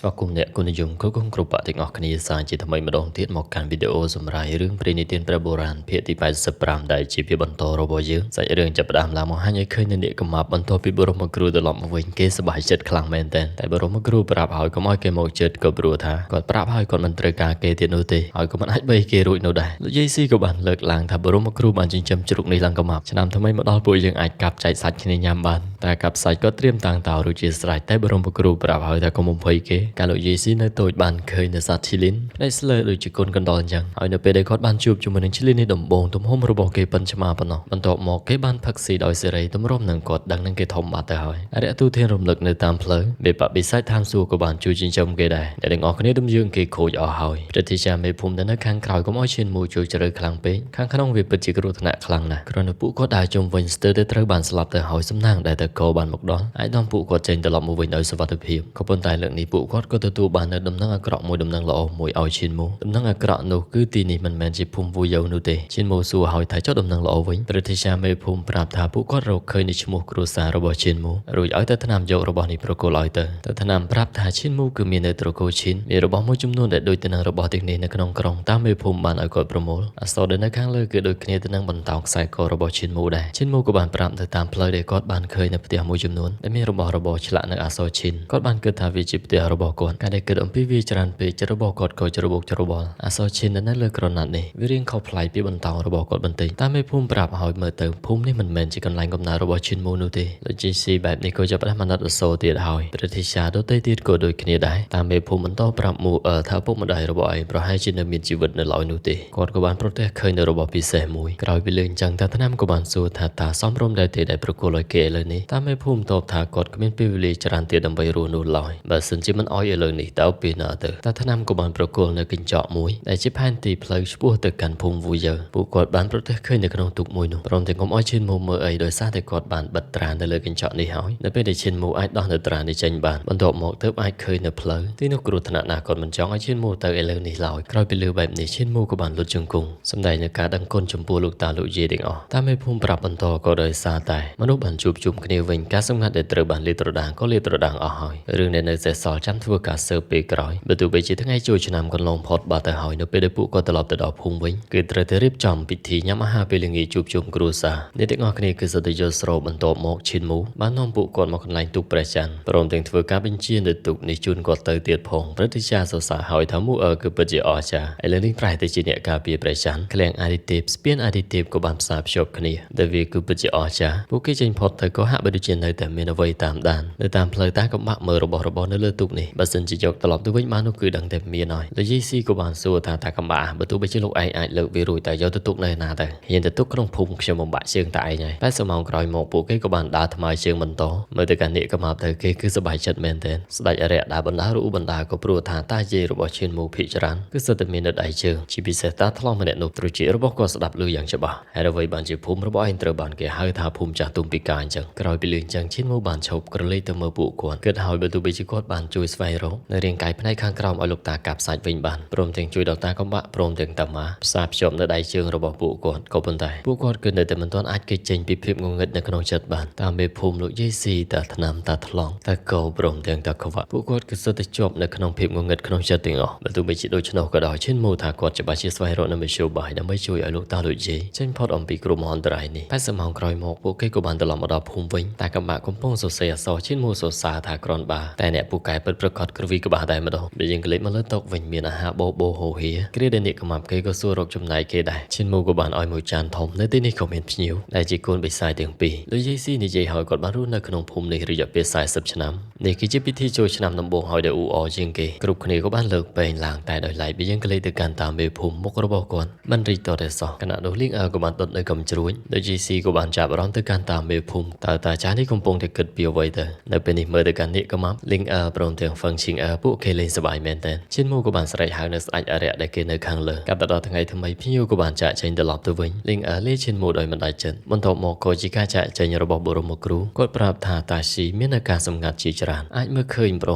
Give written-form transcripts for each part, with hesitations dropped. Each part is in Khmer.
ស្វាគមន៍អ្នកគុណនិយមគ្រប់គងគ្រប់បទាំងអស់គ្នាសាជាថ្មីម្ដងទៀតមកកាន់វីដេអូសម្រាប់រឿងព្រេងនិទានព្រះបុរាណភាគទី85ដែលជាភាគបន្តរបស់យើងសាច់រឿងចាប់ផ្ដើមឡើងបង្ហាញឲ្យឃើញនៅអ្នកកំាប់បន្ទាប់ពីបរមគ្រូត្រឡប់មកវិញគេសប្បាយចិត្តខ្លាំងមែនទែនតែបរមគ្រូប្រាប់ឲ្យកុំឲ្យគេមកចិត្តក៏ព្រោះថាគាត់ប្រាប់ឲ្យគាត់មិនត្រូវការគេទៀតនោះទេហើយក៏មិនអាចបីគេរួចនោះដែរលោកយាយស៊ីក៏បានលើកឡើងថាបរមគ្រូបានចិញ្ចឹមជ្រូកនេះឡើងកំាប់ឆ្នាំថ្មីមកដល់ពួកយើងអាចកាប់ចែកសាច់គ្នាញ៉ាំបានតែកាប់សាច់ក៏ត្រៀមតាំងតោរួចជាស្រេចតែបរមគ្រូប្រាប់ឲ្យថាកុំបំភ័យគេកាលលោកយាយស៊ីនៅតូចបានឃើញនៅសត្វឈីលីនផ្នែកស្លើដូចជាកូនកណ្ដុរអញ្ចឹងហើយនៅពេលដែលគាត់បានជួបជាមួយនឹងឈីលីននេះដំបូងទំហំរបស់គេប៉ុនឆ្មាប៉ុណ្ណោះបន្ទាប់មកគេបានផឹកស៊ីដោយសេរីទម្រាំនឹងគាត់ដឹងនឹងគេធំបាត់ទៅហើយអរិយទូធានរំលឹកនៅតាមផ្លូវមេបបិសាចឋានសួគ៌ក៏បានជួយចិញ្ចឹមគេដែរអ្នកទាំងអស់គ្នាទំយើងគេខូចអស់ហើយព្រឹទ្ធាចារ្យមេភូមិដែលនៅខាងក្រោយកុំឲ្យឈានមួយជួយជ្រៅខ្លាំងពេកខាងក្នុងវាពិតជាគ្រោះថ្នាក់ខ្លាំងណាស់គ្រាន់តែពួកគាត់ដើរជុំវិញស្ទើរតែត្រូវបានស្លាប់ទៅហើយសំណាងដែលតកបានមកដល់អាចនាំពួកគាត់ចេញត្រឡប់មកវិញដោយសុវត្ថិភាពក៏ប៉ុន្តែលើកនេះពួកគាត់ក៏ទទួលបាននូវដំណឹងអាក្រក់មួយដំណឹងល្អមួយឲ្យឈានមូដំណឹងអាក្រក់នោះគឺទីនេះមិនមែនជាភូមិវូយ៉ូនោះទេឈានមូសួរហើយថាចុះដំណឹងល្អវិញព្រឹទ្ធាចារ្យមេភូមិប្រាប់ថាពួកគាត់រកឃើញនៅឈ្មោះគ្រួសាររបស់ឈានមូរួចឲ្យទៅថ្នាំយករបស់នេះប្រគល់ឲ្យទៅទៅថ្នាំប្រាប់ថាឈានមូគឺមាននៅត្រកូលឈិនមានរបស់មួយចំនួនដែលដូចទៅនឹងរបស់ទាំងនេះនៅក្នុងក្រុងតាមមេភូមិបានឲ្យគាត់ប្រមូលអក្សរដែលនៅខាងលើគឺដូចគ្នាទៅនឹងបន្តោងខ្សែករបស់ឈិនមូដែរឈិនមូក៏បានប្រាប់ទៅតាមផ្លូវដែលគាត់បានឃើញនៅផ្ទះមួយចំនួនដែលមានរបស់របរឆ្លាក់នៅអក្សរឈិនគាត់បានគិតថាវាជាផ្ទះរបស់គាត់ការដែលគិតអំពីវាច្រើនពេកចិត្តរបស់គាត់ក៏ច្របូកច្របល់អក្សរឈិនដែលនៅលើក្រណាត់នេះវារៀងខុសប្លែកពីបន្តោងរបស់គាត់បន្តិចតាមមេភូមិប្រាប់ឲ្យមើលទៅភូមិនេះមិនមែនជាកន្លែងកំណើតរបស់ឈិនមូនោះទេលោកជីស៊ីបែបនេះក៏ចាប់ផ្ដើមអាណិតអសូរទៀតហើយព្រឹទ្ធាចារ្យដទៃទៀតក៏ដូចគ្នាដែរតាមមេភូមិបន្តប្រាប់មូអឺថាពុកម្ដាយរបស់ឯងប្រហែលជានៅមានជីវិតនៅឡើយនោះទេគាត់ក៏បានប្រទះឃើញនៅរបស់ពិសេសមួយក្រោយពីលើអញ្ចឹងតាថ្នាំក៏បានសួរថាតាសមរម្យដែរទេដែលប្រគល់ឲ្យគេឥឡូវនេះតាមមេភូមិតបថាគាត់គ្មានពេលវេលាច្រើនទៀតដើម្បីរស់នោះឡើយបើសិនជាមិនអោយឥឡូវនេះតើពេលណាទៅតាថ្នាំក៏បានប្រគល់នៅកញ្ចក់មួយដែលជាផែនទីផ្លូវឆ្ពោះទៅកាន់ភូមិវូយើពួកគាត់បានប្រទះឃើញនៅក្នុងទូកមួយនោះព្រមទាំងកុំឲ្យឈិនមូមើលអីដោយសារតែគាត់បានបិទត្រានៅលើកញ្ចក់នេះហើយនៅពេលដែលឈិនមូអាចដោះនៅត្រានេះចេញបានបន្ទាប់មកទើបអាចឃើញនៅផ្លូវទីនោះគ្រោះថ្នាក់ណាស់គាត់មិនចង់ឲ្យឈិនមូទៅឥឡូវនេះឡើយក្រោយពីលើបែបនេះឈិនមូក៏បានលុតជង្គង់សម្ដែងនៅការដឹងគុណចំពោះលោកតាលោកយាយទាំងអស់តាមមេភូមិប្រាប់បន្តក៏ដោយសារតែមនុស្សបានជួបជុំគ្នាវិញការសម្ងាត់ដែលត្រូវបានលាតត្រដាងក៏លាតត្រដាងអស់ហើយរឿងដែលនៅសេសសល់ចាំធ្វើការស៊ើបពេលក្រោយបើទោះបីជាថ្ងៃចូលឆ្នាំកន្លងផុតបាត់ទៅហើយនៅពេលដែលពួកគាត់ត្រឡប់ទៅដល់ភូមិវិញគឺត្រូវតែរៀបចំពិធីញ៉ាំអាហារពេលល្ងាចជួបជុំគ្រួសារអ្នកទាំងអស់គ្នាគឺសុទ្ធតែយល់ស្របបន្ទាប់មកឈិនមូបាននាំពួកគាត់មកកន្លែងទូកព្រះច័ន្ទព្រមទាំងធ្វើការបញ្ជានៅទូកនេះជូនគាត់ទៅទៀតផងព្រឹទ្ធាចារ្យសរសើរហើយថាមូអឺគឺពិតជាអស្ចារ្យឥឡូវនេះប្រែទៅជាអ្នកការពារព្រះច័ន្ទឃ្លាំងអាទិទេពស្ពានអាទិទេពក៏បានផ្សារភ្ជាប់គ្នាដែលវាគឺពិតជាអស្ចារ្យពួកគេចេញផុតទៅក៏ហាក់បីដូចជានៅតែមានអ្វីតាមដាននៅតាមផ្លូវតាក៏បាក់មើលរបស់របរនៅលើទូកនេះបើសិនជាយកត្រឡប់ទៅវិញបាននោះគឺដឹងតែមានហើយលោកយេស៊ីក៏បានសួរថាតាកំបាក់បើទោះបីជាលោកឯងអាចលើកវារួចតែយកទៅទុកនៅណាទៅហ៊ានទៅទុកក្នុងភូមិខ្ញុំបំបាក់ជើងតែឯងហើយ80ម៉ោងក្រោយមកពួកគេក៏បានដើរថ្មើរជើងបន្តមើលទៅកាន់នេះក៏មកទៅគេគឺសប្បាយចិត្តមែនទែនស្ដេចអរិយដើរបណ្ដារូបណ្ដាក៏ព្រោះថាតាយាយរបស់ឈានមូភិច្រើនគឺសិតតែមាននៅដៃជើងជាពិសេសតាថ្លង់ម្នាក់នោះត្រចៀករបស់គាត់ស្ដាប់ឮយ៉ាងច្បាស់ហើយអ្វីបានជាភូមិរបស់ឯងត្រូវបានគេហៅថាភូមិចាស់ទុំពីកាអញ្ចឹងក្រោយពីលឺអញ្ចឹងឈានមូបានឈប់ក្រឡេកទៅមើលពួកគាត់គិតហើយបើទោះបីជាគាត់បានជួយស្វែងរកនៅរាងកាយផ្នែកខាងក្រោមឲ្យលោកតាកាប់សាច់វិញបានព្រមទាំងជួយដល់តាកំបាក់ព្រមទាំងតាម៉ាផ្សារភ្ជាប់នៅដៃជើងរបស់ពួកគាត់ក៏ប៉ុន្តែពួកគាត់គឺនៅតែមិនទាន់អាចគេចចេញពីភាពងងឹតនៅក្នុងចិត្តបានតាមមេភូមិលោកយាយស៊ីតាថ្នាំតាថ្លង់តាកោព្រមទាំងតាខ្វាក់ពួកគាត់គឺសុទ្ធតែជាប់នៅក្នុងភាពងងឹតក្នុងចិត្តទាំងអស់បើទោះបីជាដូច្នោះក៏ដោយឈិនមូថាគាត់ច្បាស់ជាស្វែងរកនៅមធ្យោបាយដើម្បីជួយឲ្យលោកតាលោកយាយចេញផុតអំពីគ្រោះមហន្តរាយនេះ80ម៉ោងក្រោយមកពួកគេក៏បានត្រឡប់មកដល់ភូមិវិញតែកំបាក់កំពុងសរសេរអក្សរឈិនមូសរសើរថាក្រនបាតែអ្នកពូកែពិតប្រកបក្រវីក្បាលតែម្ដងបើយើងក្លេកមកលើតុវិញមានអាហារបបោហូហៀគ្រាដែលអ្នកកំាប់គេក៏សួររកចំណែកគេដែរឈិនមូក៏បានឲ្យមួយចានធំនៅទីនេះក៏មានភ្ញៀវដែលជាកូនបិសាចទាំងពីរលោកយាយស៊ីនិយាយឲ្យគាត់បានរស់នៅក្នុងភូមិនេះរយៈពេល40ឆ្នាំនេះគឺជាពិធីចូលឆ្នាំដំបូងហើយដែលអ៊ូអរជាងគេគ្រប់គ្នាក៏បានលើកពេងឡើងតែដោយឡែកបើយើងក្លេកទៅកាន់តាមមេភូមិមុខរបស់គាត់មិនរីកតតែសោះខណៈនោះលៀងអើក៏បានដុតនៅកំជ្រួញដូចជីស៊ីក៏បានចាប់អារម្មណ៍ទៅកាន់តាមមេភូមិតើតាចាស់នេះកំពុងតែគិតពីអ្វីទៅនៅពេលនេះមើលទៅកាន់នេះក៏មកលៀងអើព្រមទាំងហ្វឹងឈីងអើពួកគេលេងសប្បាយមែនទែនឈិនមូក៏បានស្រែកហៅនៅស្ដេចអរិយដែលគេនៅខាងលើកាត់ទៅដល់ថ្ងៃថ្មីភ្ញៀវក៏បានចាកចេញត្រឡប់ទៅវិញលៀងអើលាឈិនមូដោយមិនដាច់ចិត្តបន្ទាប់មកក៏ជាការចាកចេញរបស់បរមគ្រូគាត់ប្រាប់ថាតាស៊ីមានឱកាសសម្ងាត់ជាច្រើនអាចមើលឃើញព្រ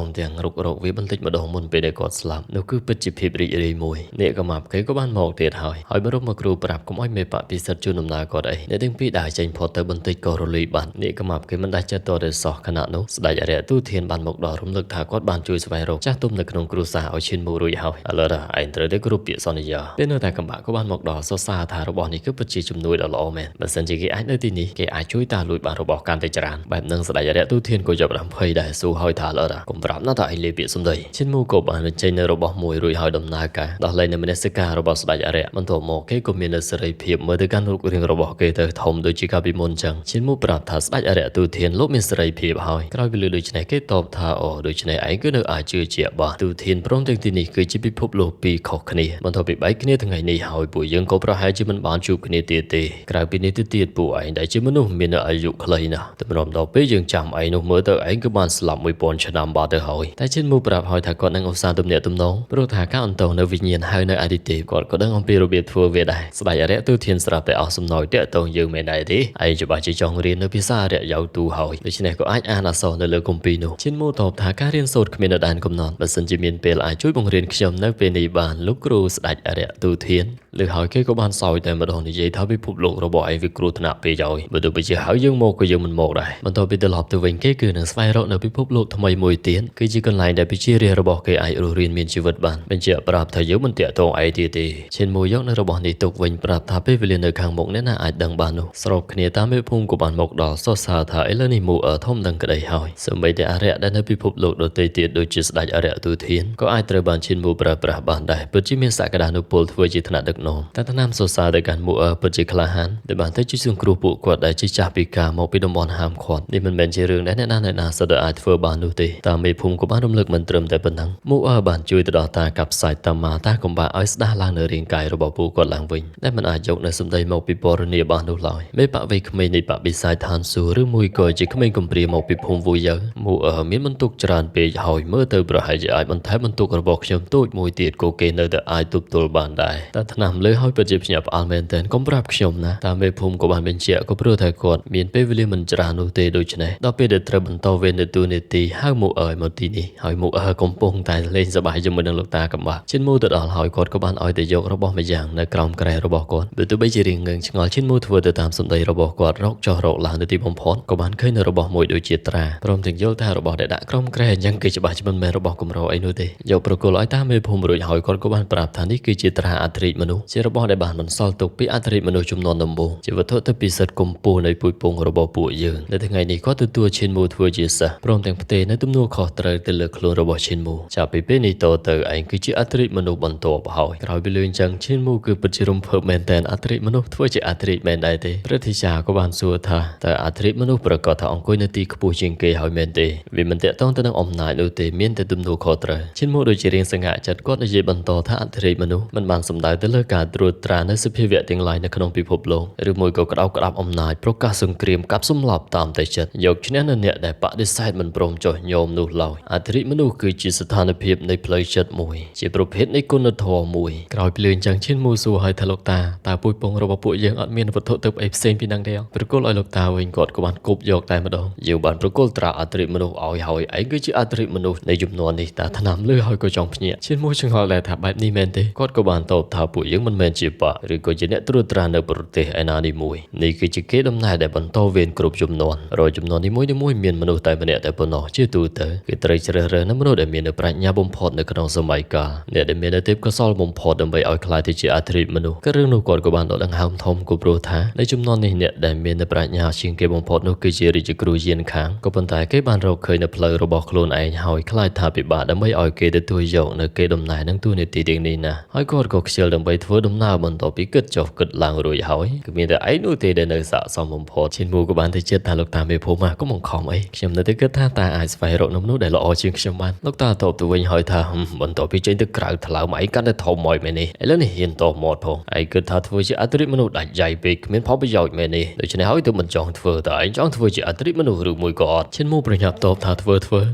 មទាំងរុករកវាបន្តិចម្ដងមុនពេលដែលគាត់ស្លាប់នោះគឺពិតជាភាពរីករាយមួយអ្នកក៏មកគេក៏បានមកទៀតហើយហើយបរមគ្រូប្រាប់កុំឲ្យមេបពិសិដ្ឋជូនដំណើរគាត់អីអ្នកទាំងពីរដើរចេញផុតទៅបន្តិចក៏រលីបាត់អ្នកក៏មកគេមិនដាច់ចិត្តតតែសោះខណៈនោះស្ដេចអរិយទូធានបានមកដល់រំលឹកថាគាត់បាន បានជួយស្វែងរកចាស់ទុំនៅក្នុងគ្រួសារឲ្យឈិនមូរួចហើយឥឡូវឯងត្រូវតែគ្រប់ពាក្យសន្យាពេលនៅតែកំបាក់ក៏បានមកដល់សរសើរថារបស់នេះគឺពិតជាជំនួយដ៏ល្អមែនបើសិនជាគេអាចនៅទីនេះគេអាចជួយតាលួចបានរបស់កាន់តែច្រើនបែបនឹងស្ដេចអរិយទូធានក៏ចាប់ដើមភ័យដែរសួរហើយថាឥឡូវកុំប្រាប់ណាថាឯងលេពាក្យសម្ដីឈិនមូក៏បានបញ្ចេញនៅរបស់មួយរួចហើយដំណើរការដោះលែងនៅមនសិការរបស់ស្ដេចអរិយបន្ទាប់មកគេក៏មាននៅសេរីភាពមើលទៅកាន់រូបរាងរបស់គេទៅធំដូចជាកាលពីមុនចឹងឈិនមូប្រាប់ថាស្ដេចអរិយទូធានលោកមានសេរីភាពហើយក្រោយពីលើដូច្នេះគេតបថាអូដូច្នេះឯងគឺនៅអាចជឿជាក់បាទទូធានព្រមទាំងទីនេះគឺជាពិភពលោកពីរខុសគ្នាបន្ទាប់ពីបែកគ្នាថ្ងៃនេះហើយពួកយើងក៏ប្រហែលជាមិនបានជួបគ្នាទៀតទេក្រៅពីនេះទៅទៀតពួកឯងដែលជាមនុស្សមានអាយុខ្លីណាស់តម្រាំដល់ពេលយើងចាំឯងនោះមើលទៅឯងគឺបានស្លាប់1000ឆ្នាំបាត់ទៅហើយតែឈិនមូប្រាប់ហើយថាគាត់នឹងឧស្សាហ៍ទំនាក់ទំនងព្រោះថាការអន្តងនៅវិញ្ញាណហើយនៅអតិទេពគាត់ក៏ដឹងអំពីរបៀបធ្វើវាដែរស្ដេចអរិយទូធានស្រាប់តែអស់សំណោចតាក់ទងយើងមិនដែរទេឯងច្បាស់ជាចង់រៀននៅភាសាអរិយយ៉ៅទូហើយដូច្នេះក៏អាចអានអក្សរនៅលើគម្ពីរនោះឈិនមូតបថាការរៀនសូត្រគ្មានដែនកំណត់បើសិនជាមានពេលអាចជួយបង្រៀនខ្ញុំនៅពេលនេះបានលោកគ្រូស្ដេចអរិយទូធានលើហើយគេក៏បានសោយតែម្ដងនិយាយថាពិភពលោករបស់ឯងវាគ្រោះថ្នាក់ពេកហើយបើទោះបីជាហើយយើងមកក៏យើងមិនមកដែរបន្ទាប់ពីត្រឡប់ទៅវិញគេគឺនឹងស្វែងរកនៅពិភពលោកថ្មីមួយទៀតគឺជាកន្លែងដែលប្រជារាស្ត្ររបស់គេអាចរស់រានមានជីវិតបានបញ្ជាក់ប្រាប់ថាយើងមិនតាក់ទងឯងទៀតទេឈិនមួយយកនៅរបស់នេះទុកវិញប្រាប់ថាពេលវេលានៅខាងមុខអ្នកណាអាចដឹងបាននោះស្របគ្នាតាមមេភូមិក៏បានមកដល់សរសើរថាឥឡូវនេះមូអើធំដឹងក្តីហើយសូម្បីតែអរិយដែលនៅពិភពលោកដទៃទៀតដូចជាស្ដេចអរិយទូធានក៏អាចត្រូវបានឈិនមូប្រើប្រាស់បានដែរពិតជាមានសក្តានុពលធ្វើជាថ្នាក់ដឹកនាំតែថ្នាំសរសើរទៅកាន់មូអើពិតជាក្លាហានដែលបានទៅជួយសង្គ្រោះពួកគាត់ដែលជាចាស់ពិការមកពីតំបន់ហាមឃាត់នេះមិនមែនជារឿងដែលអ្នកណាសុទ្ធតែអាចធ្វើបាននោះទេតាមមេភូមិក៏បានរំលឹកមិនត្រឹមតែប៉ុណ្ណឹងមូអើបានជួយទៅដល់តាកាប់សាច់តាម៉ាតាកំបាក់ឲ្យស្ដារឡើងនៅរាងកាយរបស់ពួកគាត់ឡើងវិញដែលមិនអាចយកនៅសម្ដីមកពីពរនីបាននោះឡើយមេបវ័យក្មេងនៃបបិសាចឋានសួគ៌ឬមួយក៏ជាក្មេងកំព្រាមកពីភូមិវូយើមូអើមានបន្ទុកច្រើនពេកហើយមើលទៅប្រហែលជាអាចបន្ថែមបន្ទុករបស់ខ្ញុំតូចមួយទៀតក៏គេនៅតែអាចទប់ទល់បានដែរតែថ្នាំលើហើយពិតជាភ្ញាក់ផ្អើលមែនទែនកុំប្រាប់ខ្ញុំណាតាមមេភូមិក៏បានបញ្ជាក់ក៏ព្រោះតែគាត់មានពេលវេលាមិនច្រើននោះទេដូច្នេះដល់ពេលដែលត្រូវបន្តវេននៅទូនាទីហៅមូអើមកទីនេះហើយមូអើកំពុងតែលេងសប្បាយជាមួយនឹងលោកតាកំបាក់ឈិនមូទៅដល់ហើយគាត់ក៏បានឲ្យទៅយករបស់មួយយ៉ាងនៅក្រោមក្រែរបស់គាត់បើទោះបីជារៀងងឹងឆ្ងល់ឈិនមូធ្វើទៅតាមសម្ដីរបស់គាត់រកចោះរកឡើងទៅទីបំផុតក៏បានឃើញនៅរបស់មួយដូចជាត្រាព្រមទាំងយល់ថារបស់ដែលដាក់ក្រោមក្រែអញ្ចឹងគឺច្បាស់ជាមិនមែនរបស់កម្រអីនោះទេយកប្រគល់ឲ្យតាមមេភូមិរួចហើយគាត់ក៏បានប្រាប់ថានេះគឺជាត្រាអធិរាជមនុស្សជារបស់ដែលបានបន្សល់ទុកពីអធិរាជមនុស្សចំនួនដំបូងជាវត្ថុទៅពិសិដ្ឋកម្ពស់នៃពូជពងរបស់ពួកយើងនៅថ្ងៃនេះគាត់ទទួលឈិនមូធ្វើជាសិស្សព្រមទាំងផ្ទេរនៅទំនួលខុសត្រូវទៅលើខ្លួនរបស់ឈិនមូចាប់ពីពេលនេះតទៅឯងគឺជាអធិរាជមនុស្សបន្ទាប់ហើយក្រោយពីលឿនចឹងឈិនមូគឺពិតជារំភើបមែនទែនអធិរាជមនុស្សធ្វើជាអធិរាជមែនដែរទេព្រះធីសាក៏បានសួរថាតើអធិរាជមនុស្សប្រកាសថាអង្គុយនៅទីខ្ពស់ជាងគេហើយមែនទេវាមិនតាក់ទងទៅនឹងអំណាចនោះទេមានតែទំនួលខុសត្រូវឈិនមូដូចជារៀងសង្ហាចិត្តគាត់និយាយបន្តថាអធិរាជមនុស្សមិនបានសម្ដៅទៅលើការត្រួតត្រានៅសភាវៈទាំងឡាយនៅក្នុងពិភពលោកឬមួយក៏ក្តោបក្តាប់អំណាចប្រកាសសង្គ្រាមកាប់សម្លាប់តាមតែចិត្តយកឈ្នះនៅអ្នកដែលបដិសេធមិនព្រមចុះញោមនោះឡើយអធិរាជមនុស្សគឺជាស្ថានភាពនៃផ្លូវចិត្តមួយជាប្រភេទនៃគុណធម៌មួយក្រោយភ្លើងចឹងឈិនមូសួរឲ្យថាលោកតាតើពូជពងរបស់ពួកយើងអត់មានវត្ថុទៅអីផ្សេងពីនឹងទេប្រគល់ឲ្យលោកតាវិញគាត់ក៏បានគប់យកតែម្ដងយើងបានប្រគល់ត្រាអធិរាជមនុស្សឲ្យហើយឯងគឺជាអធិរាជមនុស្សនៃជំនាន់នេះតាថ្នាំលើហើយក៏ចង់ភ្ញាក់ឈិនមូឆ្ងល់ដែរថាបែបនេះមែនទេគាត់ក៏បានតបថាពួកយើងមិនមែនជាបកឬក៏ជាអ្នកត្រួតត្រានៅប្រទេសឯណានេះមួយនេះគឺជាគេដំណើរដែលបន្តវេនគ្រប់ជំនាន់រាល់ជំនាន់នីមួយៗមានមនុស្សតែម្នាក់តែប៉ុណ្ណោះជាទូទៅគេត្រូវជ្រើសរើសនៅមនុស្សដែលមាននៅប្រាជ្ញាបំផុតនៅក្នុងសម័យកាលអ្នកដែលមាននៅទេពកោសល្យបំផុតដើម្បីឲ្យក្លាយទៅជាអធិរាជមនុស្សក៏រឿងនោះគាត់ក៏បានដកដង្ហើមធំគព្រោះថានៅជំនាន់នេះអ្នកដែលមាននៅប្រាជ្ញាជាងគេបំផុតនោះគឺជារាជគ្រូយានខាងក៏ប៉ុន្តែគេបានរកឃើញនៅផ្លូវរបស់ខ្លួនឯងហើយខ្លាចថាពិបាកដើម្បីឲ្យគេទទួលយកនៅគេដំណែលនិងទូនាទីទាំងនេះណាហើយគាត់ក៏ខ្ជិលដើម្បីធ្វើដំណើរបន្ទាប់ពីគិតចុះគិតឡើងរួចហើយគឺមានតែឯងនោះទេដែលនៅស័ក្តិសមបំផុតឈិនមូក៏បានទៅចិត្តថាលោកតាមេភូមិកុំបង្ខំអីខ្ញុំនៅតែគិតថាតាអាចស្វែងរកមនុស្សដែលល្អជាងខ្ញុំបានលោកតាតបទៅវិញហើយថាបន្ទាប់ពីចេញទៅក្រៅថ្លើមឯងកាន់តែធំមកមែននេះឥឡូវនេះហ៊ានតមាត់ផងឯងគិតថាធ្វើជាអធិរាជមនុស្សដាច់យ៉ៃពេកគ្មានផលប្រយោជន៍មែននេះដូច្នេះហើយទើបមិនចង់ធ្វើតើឯងចង់ធ្វើជាអធិរាជមនុស្សឬមួយក៏អត់ឈិនមូប្រញាប់តបថាធ្វ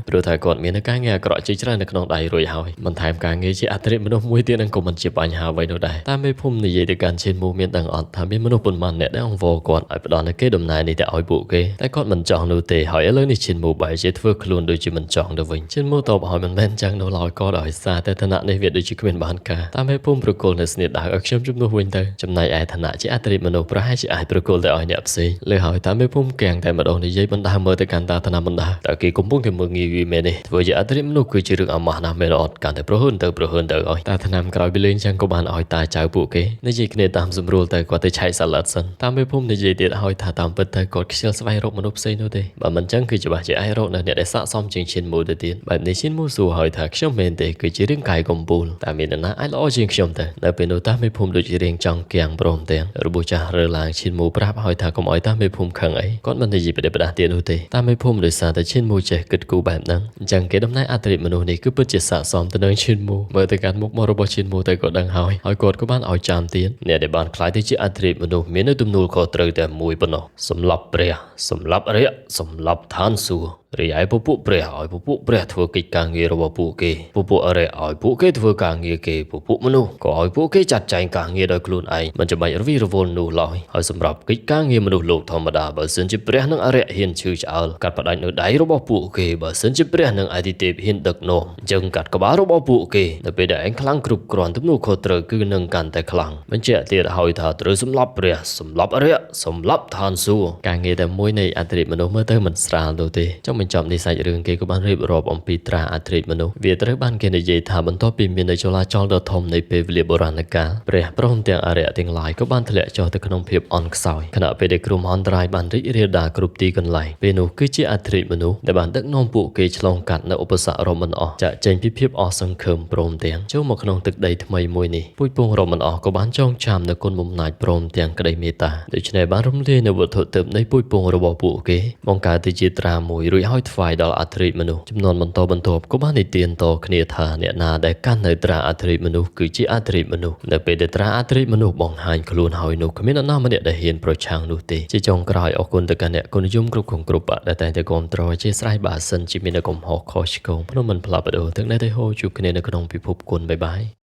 ើព្រោះថាគាត់មានការងារអាក្រក់ជាច្រើននៅក្នុងដៃរួចហើយបន្ថែមការងារជាអធិរាជមនុស្សមួយទៀតនឹងក៏មិនជាបញ្ហាអ្វីនោះដែរ តាមមេភូមិនិយាយទៅកាន់ឈិនមូមានដឹងអត់ថាមានមនុស្សប៉ុន្មានអ្នកដែលអង្វរគាត់ឲ្យផ្ដល់នូវគេដំណើរនេះទៅឲ្យពួកគេតែគាត់មិនចង់នោះទេហើយឥឡូវនេះឈិនមូបែរជាធ្វើខ្លួនដូចជាមិនចង់ទៅវិញឈិនមូតបឲ្យមិនមែនចឹងនោះឡើយក៏ដោយសារតែឋានៈនេះវាដូចជាគ្មានបានការតាមមេភូមិប្រគល់នៅស្នៀតដៅឲ្យខ្ញុំជំនួសវិញទៅចំណែកឯឋានៈជាអតិរិមនុស្សប្រហែលជាអាចប្រគល់ទៅឲ្យអ្នកផ្សេងលើហើយតាមមេភូមិកាំងតែម្ដងនិយាយបណ្ដាមើលទៅកាន់តាឋានៈបណ្ដាតើគេកំពុងតែមើលងាយវាមែនទេធ្វើជាអតិរិមនុស្សគឺជារឿងអាម៉ាស់ណាស់មែនអត់កាន់តែប្រហើនទៅប្រហើនទៅឲ្យតាថ្នាំក្រោយពីលេងចឹងក៏បានឲ្យតាចៅពួកគេនិយាយគ្នាតាមសម្រួលទៅគាត់ទៅឆែកសាឡាត់សិនតាមមេភូមិនិយាយទៀតឲ្យថាតាមពិតទៅគាត់ខ្ជិលស្វែងរកមនុស្សផ្សេងនោះទេបើមិនចឹងគឺច្បាស់ជាអាចរកនៅអ្នកដែលស័ក្តិសមជាងឈិនមូទៅទៀតបែបនេះឈិនមូសួរឲ្យថាខ្ញុំមែនទេគឺជារឿងកាយកំពូលតែមាននរណាអាចល្អជាងខ្ញុំទៅនៅពេលនោះតាមេភូមិដូចជារៀងចង់គៀងព្រមទាំងរបួសចាស់រើឡើងឈិនមូប្រាប់ឲ្យថាកុំឲ្យតាមេភូមិខឹងអីគាត់មិននិយាយបដិបដាទៀតនោះទេតាមេភូមិដោយសារតែឈិនមូចេះគិតគូរបែបហ្នឹងអញ្ចឹងគេដំណែងអតិរិមនុស្សនេះគឺពិតជាស័ក្តិសមទៅនឹងឈិនមូមើលទៅកាន់មុខមករបស់ឈិនមូទៅក៏ដឹងហើយហើយគាត់ក៏បានឲ្យចាំទៀតអ្នកដែលបានក្លាយទៅជាអតិរិមនុស្សមាននៅទំនួលខុសត្រូវតែមួយប៉ុណ្ណោះសម្លាប់ព្រះសម្លាប់រយៈសម្លាប់ឋានសួគ៌រីឯពពួកព្រះឲ្យពពួកព្រះធ្វើកិច្ចការងាររបស់ពួកគេពពួកអរិយឲ្យពួកគេធ្វើការងារគេពពួកមនុស្សក៏ឲ្យពួកគេចាត់ចែងការងារដោយខ្លួនឯងមិនចាំបាច់រវីរវល់នោះឡើយហើយសម្រាប់កិច្ចការងារមនុស្សលោកធម្មតាបើសិនជាព្រះនិងអរិយហ៊ានឈឺឆ្អើលកាត់ផ្ដាច់នៅដៃរបស់ពួកគេបើសិនជាព្រះនិងអាទិទេពហ៊ានដឹកនាំអញ្ចឹងកាត់ក្បាលរបស់ពួកគេនៅពេលដែលឯងខ្លាំងគ្រប់គ្រាន់ទំនួលខុសត្រូវគឺនឹងកាន់តែខ្លាំងបញ្ជាក់ទៀតហើយថាត្រូវសម្លាប់ព្រះសម្លាប់អរិយសម្លាប់ឋានសួគ៌ការងារតែមួយនៃអតិរិមនុស្សមើលទៅមិនស្រាលនោះទេចង់បញ្ចប់នេះសាច់រឿងគេក៏បានរៀបរាប់អំពីត្រាអតិរិមនុស្សវាត្រូវបានគេនិយាយថាបន្ទាប់ពីមាននៅចលាចលដ៏ធំនៃពេលវេលាបុរាណកាលព្រះព្រមទាំងអរិយទាំងឡាយក៏បានធ្លាក់ចុះទៅក្នុងភាពអន់ខ្សោយខណៈពេលដែលគ្រោះមហន្តរាយបានរីករាលដាលគ្រប់ទីកន្លែងពេលនោះគឺជាអតិរិមនុស្សដែលបានដឹកនាំពួកគេឆ្លងកាត់នៅឧបសគ្គរាប់មិនអស់ចាក់ចេញពីភាពអស់សង្ឃឹមព្រមទាំងចូលមកក្នុងទឹកដីថ្មីមួយនេះពូជពងរាប់មិនអស់ក៏បានចងចាំនៅគុណបំណាច់ព្រមទាំងក្តីមេត្តាដូច្នេះបានរំលាយនៅវត្ថុទិព្វនៃពូជពងរបស់ពួកគេបង្កើតទៅជាត្រាមួយរួចហើយថ្វាយដល់អធិមនុស្សចំនួនបន្តបន្ទាប់ក៏បាននិទានតគ្នាថាអ្នកណាដែលកាន់នៅត្រាអធិមនុស្សគឺជាអធិមនុស្សនៅពេលដែលត្រាអធិមនុស្សបង្ហាញខ្លួនហើយនោះគ្មាននរណាម្នាក់ដែលហ៊ានប្រឆាំងនោះទេជាចុងក្រោយអរគុណទៅកាន់អ្នកគុណនិយមគ្រប់គ្រប់គ្រប់ដែលតែងតែគាំទ្រអធិស្ឋានបើសិនជាមានកំហុសខុសឆ្គងភ្នំមិនផ្លាស់ប្ដូរទាំងនេះទេហូជួបគ្នានៅក្នុងពិភពគុណបាយបាយ។